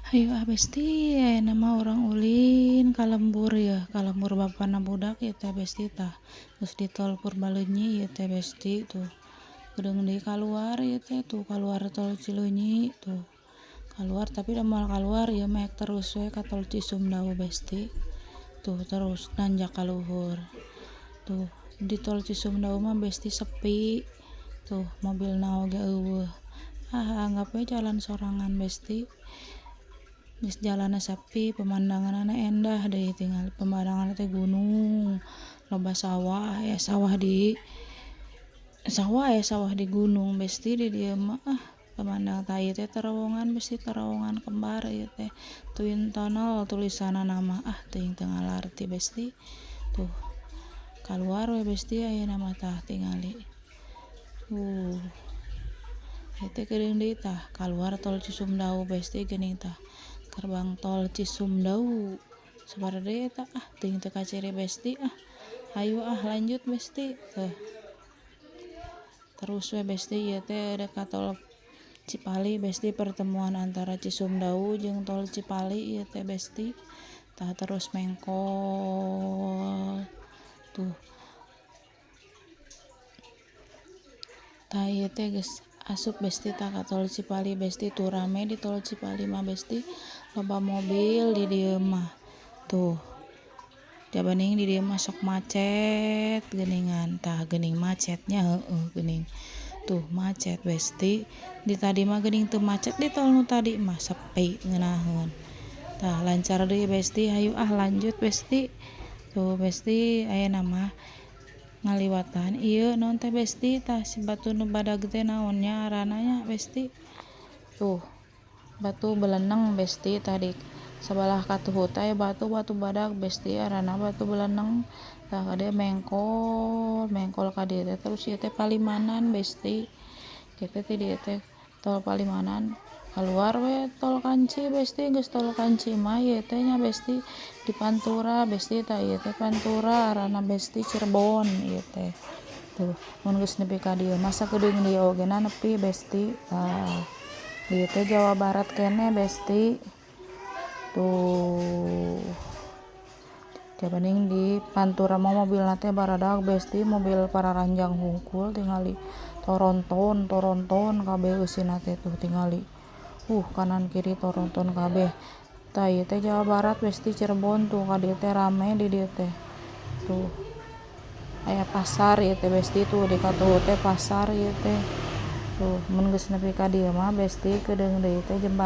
Hayu ah besti ayeuna mah urang ulin ka lembur yeuh, ka lembur bapana budak ieu teh besti tah. Geus di tol Purbaleunyi ieu teh besti tuh. Geudeung deui kaluar ieu teh tuh kaluar tol Cileunyi tuh. Kaluar tapi da moal kaluar ieu mah terus we ka tol Cisumdawu besti. Tuh terus nanjak ka luhur. Tuh di tol Cisumdawu mah besti sepi. Tuh mobilna oge eueuh. Ah anggap we jalan sorangan besti. Geus jalanna sepi pemandanganna endah deui tingali pemandanganna teh gunung loba sawah aya sawah di sawah aya sawah di gunung besti di dieu mah ah pemandangan tah ieu teh terowongan besti terowongan kembar ieu teh twin tunnel tulisanna mah ah teuing teu ngalarti besti tuh kaluar we besti ayeuna mah tah tingali ieu teh geudeung deui tah kaluar tol Cisumdawu besti geuning tah gerbang tol Cisumdawu sabaraha deui eta ah teuing teu kaciri besti ah hayu ah lanjut besti tuh terus we besti ieu teh ka tol Cipali besti pertemuan antara Cisumdawu jeung tol Cipali ieu teh besti tah terus mengkol tuh tah ieu teh geus asup besti tah ka tol Cipali besti tuh rame di tol Cipali mah besti loba mobil di dieu mah tuh jabaning di dieu mah sok macet geuningan tah geuning macetnya heueuh geuning tuh macet besti di tadi mah geuning teu macet di tol nu tadi mah sepi ngeunaheun tah lancar deui besti hayu ah lanjut besti tuh besti ayeuna mah ngaliwatan ieu naon teh besti tah si batu nu badag teh naon nya ngaranna nya besti tuh batu beleneng besti tadi sabalah katuhu teh aya batu batu badag besti ngaranna batu beleneng tah ka dieu mengkol mengkol ka dieu teh terus ieu teh palimanan besti kitu ti dieu teh tol palimanan kaluar we tol Kanci besti geus tol Kanci mah ieu teh nya besti di Pantura besti tah ieu teh Pantura ngaranna besti Cirebon ieu teh tuh mun geus nepi ka dieu mah sakedeung deui oge na nepi besti tah ieu teh Jawa Barat keneh besti tuh jabaning di Pantura mah mobilna teh baradag besti mobil pararanjang hungkul tingali toronton toronton kabeh eusina teh tuh tingali kanan kiri toronton kabeh tah ieu teh Jawa Barat besti Cirebon tuh ka dieu teh rame di dieu teh tuh aya pasar ieu teh besti tuh di katuhu teh pasar ieu teh tuh mun geus nepi ka dieu mah besti keudeung deui teh jembatan.